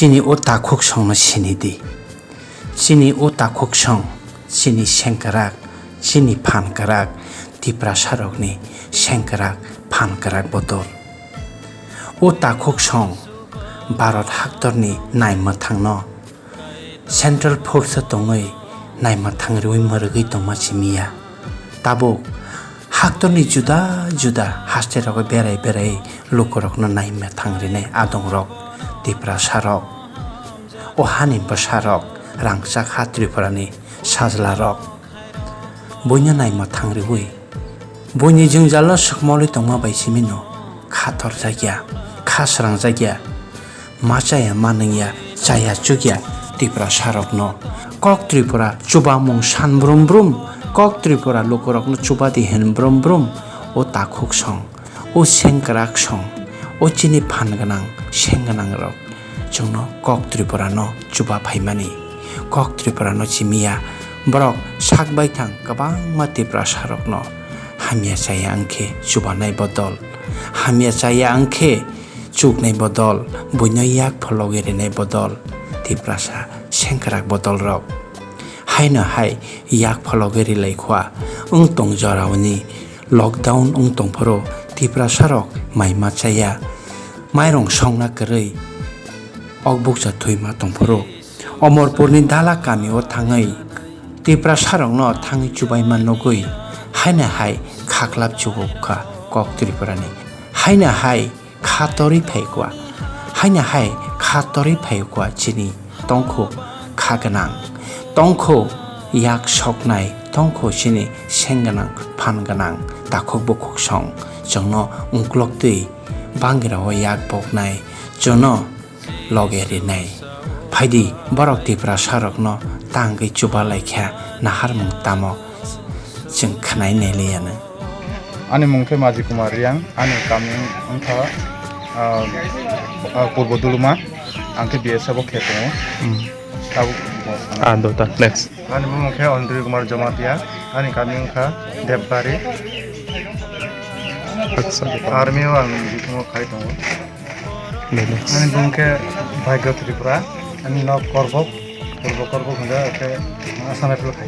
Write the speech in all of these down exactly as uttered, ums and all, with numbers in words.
Chini o takhuk songno sini di. Chini o takhuk song, chini sengkrak, chini phan kwrak, Tiprasarokni sengkrak, phan kwrak bodol. O takhuk song Bharat haktorni naimwthangno Central Force o tongwi naimwthang rwui mwrwgwi tongma simi ya. Tabuk haktorni juda juda haste rogo berai berai lukurokno naimwthang rinai adongrok, Tiprasarok, o hani bwsarok, rangchak ha Tripurani sajlarok. Buino naimwthang rwui, buini jwngjalo swkmolwi tongma bai simino kha torjakya, kha srangjakya, ma chaya ma nungya, chaya chukya Tiprasarokno. Kok Tripura chubamung san brum brum, Kok Tripura lukurokno chubadi hin brum brum, o takhuk song. O sengkrak song, o chini phan gwnang, seng gwnangrok chwngno Kok Tripurano chuba phaimani. Kok Tripurano simi ya, borok sak baithang kwbangma Tiprasarokno hamya chaya wngkhe chubanai bodol, hamya chaya wngkhe chuknai bodol, buino yak phologi rinai bodol, Tiprasa sengkrak bodolrok. Haino hai yak phologi rilai khwa wng tong joraoni lockdown wng tongphuru Tiprasarok mai ma chaya, mairung songna kwrwi ok bukcha thwi ma tongphuru Omorpurni Dala kamio thangwi Tiprasarokno thangwi chubaima nugwi haino hai khaklap chubukha Kok Tripurani. Haino hai kha torwi phaikwa. Haino hai kha torwi phaikwa chini tongkhu kha gwnang. Tongkhu yak soknai, tongkhu chini seng gwnang, phan gwnang, takhuk bukhuk song. Chwngno ungkloktwi bangirao yak boknai, chwngno loge rinai. Phaidi borok Tiprasarokno tangwi chuba laikha naharmung tamo chwng khwnai nailiyano. Ani mung khe Maji Kumar Riang, ani kami wng kha, ah, ah, Purbo Duluma, ang khe B S F o khe tongo. Hmm. Tabuk bo. Ah, dota, next. Ani bumung khe Andri Kumar Jamatia, ani kami wng kha Debbari. Acha. Army o ang bisingo khai tongo. Dota, next. Ani bumung khe Bhagya Tripura, ani nok Korbok, Purbo Korbok hwnjak khe Assam Rifle khai.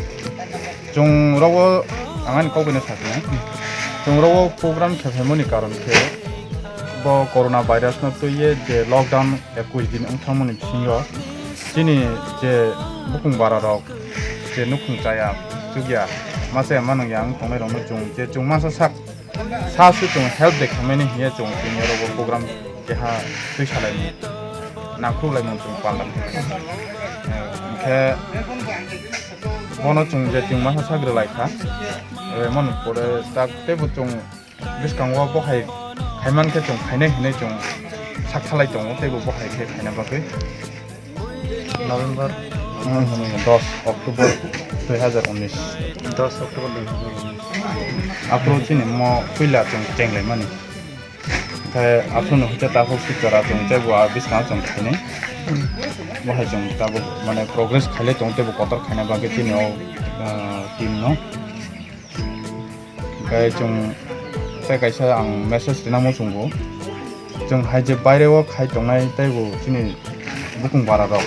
Chwng rogo ang ani kok bai no sakha. Chwng rogo program khe phaimani karon khe bo corona virus no twiwi je lockdown ekush din wng thangmani bisingo chini je bukung bara rok je nukhung chaya chukya ma chaya ma nungya wng tongnai rok no chwng je chwng masa sak sa su chwng help de khaimani hiya chwng tini rogo program keha twi salai nang khuk lai mung chwng pandang khe bono chwng je chwng masa sak rwlai kha. Rwmani pore tak teibo chwng bwskango bo hai khai man khe chwng khainai hinwi chwng sak salai tongo, teibo bo hai khe khaina bagwi. November, hmm, dos October dui hazar unis. Dos October dui hazar unis. Aphuru chini mo puila chwng chenglaimani. Khe aphuru no hwnkhe takhuk si chwra chwng teibo a bwskango chwng khainai. Bo hai chwng tabuk mane progress khailai tongo, teibo kotor khaina bagwi chini o, ah, team no. Hwnkhe chwng tei kaisa ang message rina muchungo. Chwng hai je baire o khai tongnai teibo chini bukung bara rok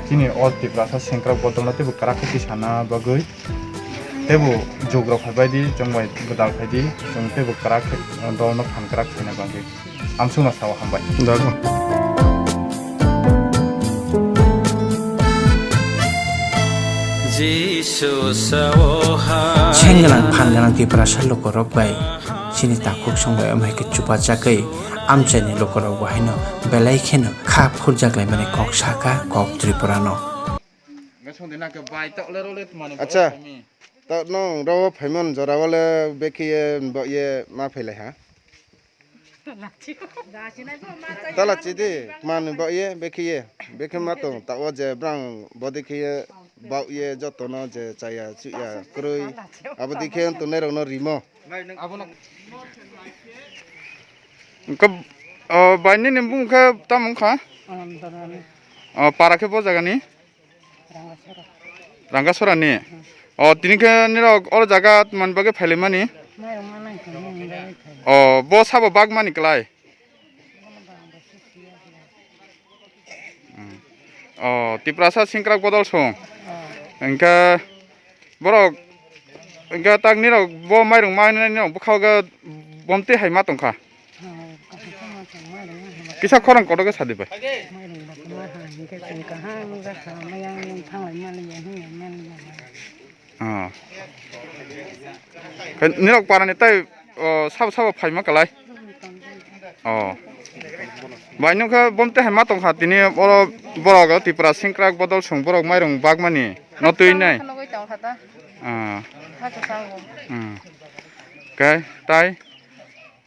chini o Tiprasa sengkrak bodolno teibo kwrak khe tisana bagwi. Teibo jogrok phaibaidi, chwng bai gwdal phaidi, chwng teibo kwrak khe, dolno phan kwrak khaina bagwi. Amsukno sao hambai. Dago. Jisu sao hai. Seng gwnang phan gwnang Tiprasa lukurok bai chini takhuk song bai amhai khe chubajakgwi amchaini lukurok bo haino belai kheno kha phurjaklaimani kok sakha kok Tripurano. Acha. Ta nwng rw phaimani jora o le bekhe ye bo ye ma phailai ha. Tala chidi, mani bo ye bekhe ye, bekhe ma tong ta o je brang bo dekhe ye bo ye joto no je chaya chuya kwrwi abo dekhe tongnai rok no rimo. Wngkha, o, bai nini bumung khe tamo wngkha? O, para khe bo jaga ni? Rangasora ni? O, tini khe nirok oro jaga mani bagwi phailaimani? O, bo sabo bag mani klai? Hmm. O, Tiprasa sengkrak bodol song. Oh. Hingke borok, hingke tak nirok bo mairung manani rok bwkha o bomtwi hai ma tongkha. Oh, kaham kaham mairung ma hai. Kisa khorang kotor khe sadi bai. Mairung ba ma hai, hingke chwng kaham wngkha, maya wng thanglai maliya, hinglai maliya. Ah. Khe nirok parani tai, o, sabo sabo phaima kalai. Oh. Bai nukha bomte hai ma tongkha tini oro borok Tipra sengkrak bodol song borok mairung bagmani no twi nai. Nugui tongkha ta. Ah. Hakhe sango. Hmm. Khe tai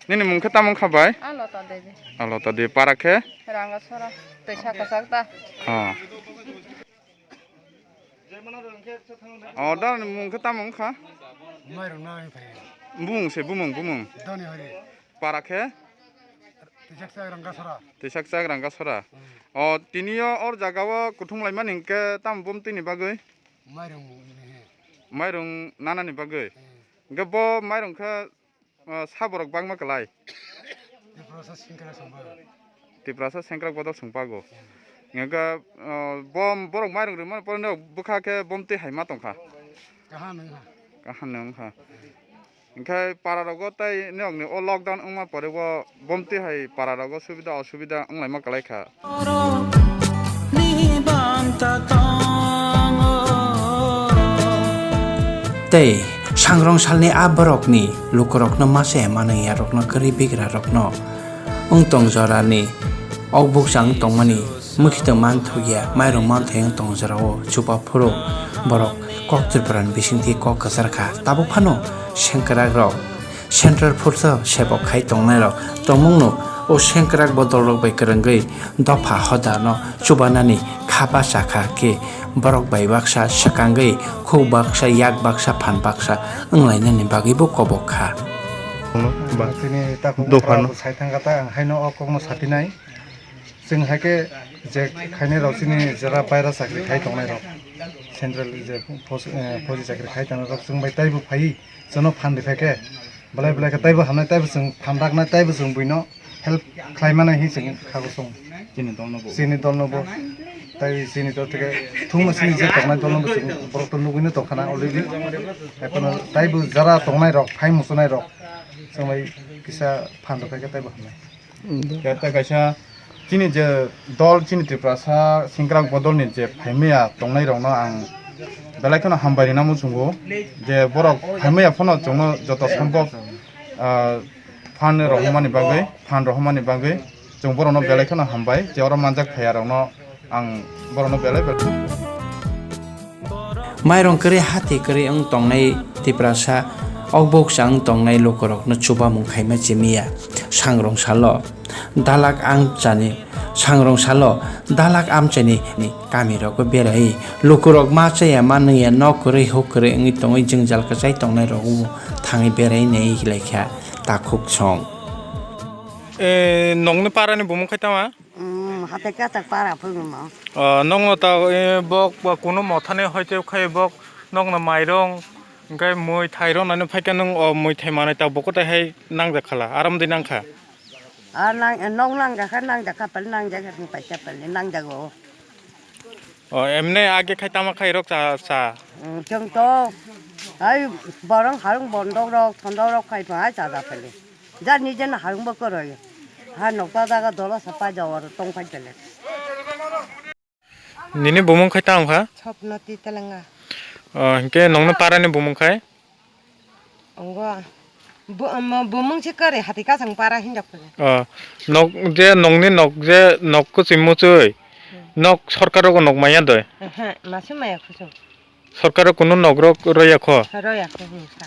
nini mung khe tamo wngkha bai? Alota Devi. Alota Devi para khe? Rangasora. Tei saka sakta. Ah. O, da ni mung khe tamo wngkha? Mairung nai phai. Bumung se, bumung, bumung. Doni hori. Para khe? Tisak sak rang gasora. Tisak sak rang gasora. Hmm. O, tini o or jaga o kuthum laimani hingke tamo bumtwi ni bagwi? Mairung ni he. Mairung nana ni bagwi? Hmm. Hingke bo mairung khe O, saborok bangma kwlai. Tiprasa sengkrak songba. Tiprasa sengkrak bodol songpago. Hingke, o, bom, borok mairung rwmani poroni bwkha khe bomtwi hai ma tongkha. Kaham wngkha. Kaham wngkha. Hingke para rogo tei nokni o lockdown wngma pore o bomtwi hai para rogo subida osubida wnglaima kwlai kha. Tei sangrong salni a borokni lukurokno masa ya manwi yarokno kwrwi bigrarokno wng tong jorani okbukchang tongmani mwkhitwng manthokya mairung manthai wng tong jorao chuba phuru borok kok Tripurani bisingtwi kok kwchar kha tabuk phano sengkrakrok. Central force o sebok khai tongnairok tongmungno o sengkrak bodolrok bai kwrwngwi dopha hodano chubanani kha bacha kha khe borok bai baksa swkangwi khuk baksa yak baksa phan baksa wnglainani bagwibo kobok kha. Ba-, chini takhuk dophano. Sai thangkha ta ang haino o kokno satinai. Chwng hai khe je khainai rok chini jora baira chakri khai tongnai rok, central je phos-, eh, phoji chakri khai tongnai rok chwng bai taibo phai chwngno phan rwphai khe belai belai khe taibo hamnai taibo chwng phan raknai taibo chwng buino help khlai mani hinwi chwng kha bo chwng. Chini dolno bo. Chini dolno bo. Tai chini dol theke thungma chini je tongnai dolno bo chwng borok to nugwino tongkha na already. Ekhono taibo jora tongnai rok phai muchunai rok chwng bai kisa phan rwphai khe taibo hamnai. Khe ta kaisa chini je dol, chini Tiprasa sengkrak bodolni je phaimaya tongnairokno ang belai kheno hambai rina muchungo, je borok phaimaya phano chwngno joto sombhob, ah, phan rohormani bagwi, phan rohormani bagwi chwng borokno belai kheno hambai, je oro manjak phaiyarokno. Ang borokno belai belai. Mairung kwrwi hati kwrwi wng tongnai Tiprasa, okboksa wng tongnai lukurokno chubamung khaima chimiya. Sangrong salo dalak amchani, sangrong salo dalak amchani ni kamirogo berai lukurok ma chaya ma nungya nok kwrwi huk kwrwi wngwi tongwi jwngjal kwchai tongnairok thangwi berai nai laikha takhuk song. E, nokni parani bumung khai tama? Mm, hatai kasak para phwrwngmo. O, nokno ta, e, bok, bok kunu mothani hoite khai bok nokno mairong, hingke mui thairong nani phaikhe nwng o mui thai manai ta boko tai hai nangjak khala, aram di nangkha. A nang, nok nangjak kha, nangjak kha pal, nangjak kha, paisa pal, nangjago. O, emne age khai tama khai rok cha, cha. Mm, chwng to, hai borong harung bondok rok, thondok rok khai pa hai cha da pale. Jar nije na harung bo koroi. Ha nokta jaga dola sapa jawa ro tong phai tele. Nini bumung khai tang kha? Sopno ti telanga. O, hingke nongno para ni bumung khai? Ongo. Bu-, mo-, bumung si kare hati kasang para hinjak pele. O, nok je nongni nok je nok kuchim muchoi. Hmm. Nok sorkar rogo nok maya doi. Aha, masi maya kuchung. Sorkaro kunu nogrok roya kho? Roya kho, hmm, sa.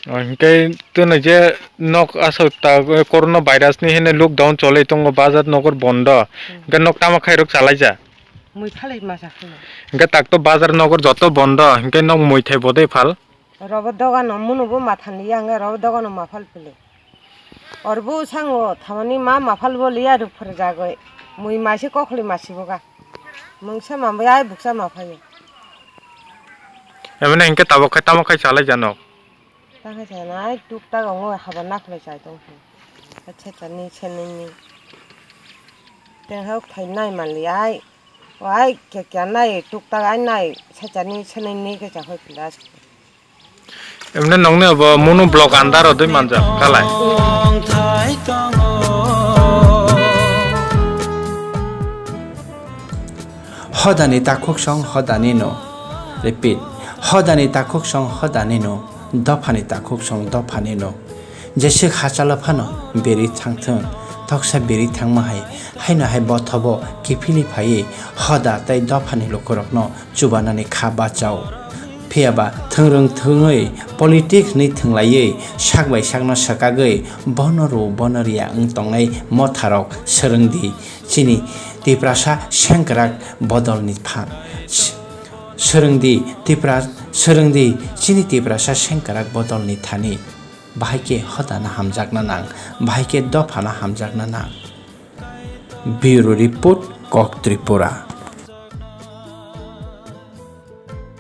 O, hinkhe tini je nok aswk ta, corona virus ni hwnwi lockdown choli tongo, bazar nogor bondo. Hmm. Hinkhe nok tamo khairok chalaijak? Mui phalwi masa khwlai. Hinkhe takto bazar nogor joto bondo, hinkhe nok mui thai bodai phal? Robo dogano munubo mathan liya, hinkhe robo dogano ma phal phili. Orbo sango thamani ma maphalbo liya rwphar jagwi. Mui maise kokhli masibo ga. Mungsa mambai ai buksa maphaio. Emne hinkhe tabok khai tamo khai chalai jano? Takhai chanai tuk tak ongo haba nakhlai chai tong phi. Acha chani senini. Hok thai nai mali ai. Ai kya kya nai tuktak ai nai sachani sanai ni khe chakhoi khila. Emne nongni abo mono block andar o dui manjak kalai. Hodani takhuk song hodani no. Repeat. Hodani takhuk song hodani no. Dophani takhuk song dophani no. Jeswk hachalo phano beri thangthwng, toksa beri thangma hai, haino hai bothobo kiphilwi phaiwi hoda tei dophani lukurokno chubanani kha bachao. Phiyaba thwngrwng thwngwi politic hwnwi thwnglaiwi sak bai sakno swkagwi bono rw bono riya wng tongnai motharok swrwngdi chini Tiprasa sengkwrak bodolni phan. Swrwngdi Tipra-, swrwngdi chini Tiprasa sengkwrak bodolni thani. Bahai khe hodano hamjakna nang, bahai khe dophano hamjakna nang. Bureau Report, Kok Tripura.